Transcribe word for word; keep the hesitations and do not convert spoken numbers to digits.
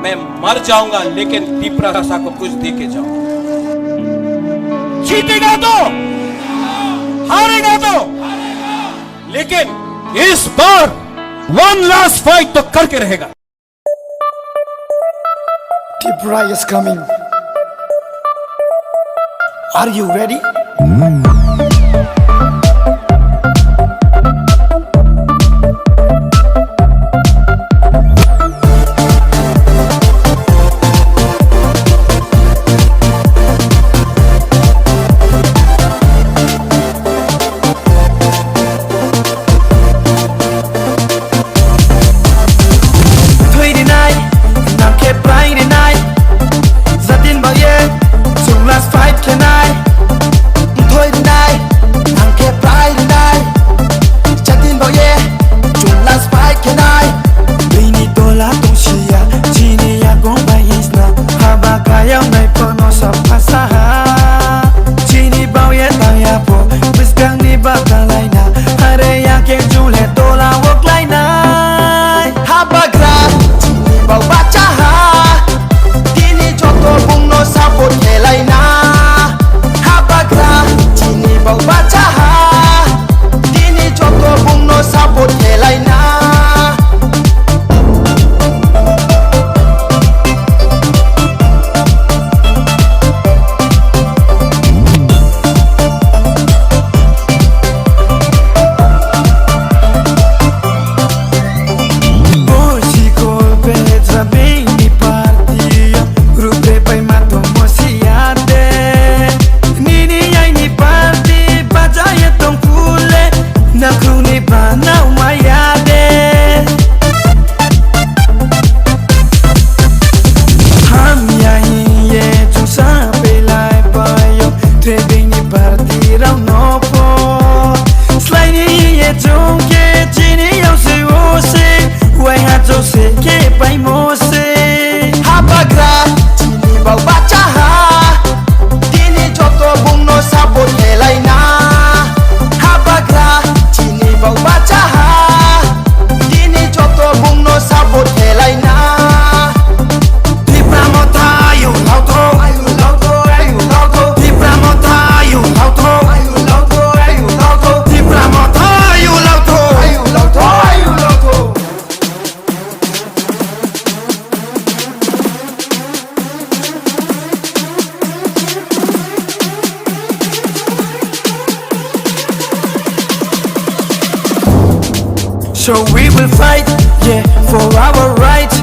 मैं मर जाऊंगा, लेकिन तिपरासा को कुछ दे के जाऊंगा। जीतेगा तो, हारेगा तो, लेकिन इस बार one last fight तो करके रहेगा। Tipra is coming. Are you ready? Thui ri nai, nang khe prai ri nai. Jati ni baoh ye chung last fight khe nai. Thui ri nai, nang khe prai ri nai. Jati ni baoh ye chung last fight khe nai. Bini tola tongsi ya, chini yakong bai hisna. Haba kha yag nai pho no sa pha sa ha. Chini baoh ye tang ya pho, buskang ni ba tanglai na. Are ya khe chung le tola wo klái nai. Habagra, chini baoh bahcha ha. Tini joto bung no support khe lai na. Habagra, chini baoh bahcha ha. Tini joto bung no support khe lai na. Bo sikol pehedra bini party yo, ruhphreh bai ma tongmo si ya de. Nini aini party bacha ye tong phu le, nakhruh ni ba nao mai ya de. Hamya hing ye chung sa pelai pai yo, tre bini party rao no pho. Slái ni hing ye chung khe chini yag se wo se, waiha chung se khe paimo se. Habagra, chini baoh bahcha ha. Tini joto bung no support khe lai na. Habagra, chini baoh bahcha ha. Tini joto bung no support khe lai na. Tipra Motha, ayu lao tho, ayu lao tho, ayu lao tho. Tipra Motha, ayu lao tho, ayu lao tho, ayu lao tho. Tipra Motha, ayu lao tho, ayu lao tho, ayu lao tho. So we will fight, yeah, for our rights.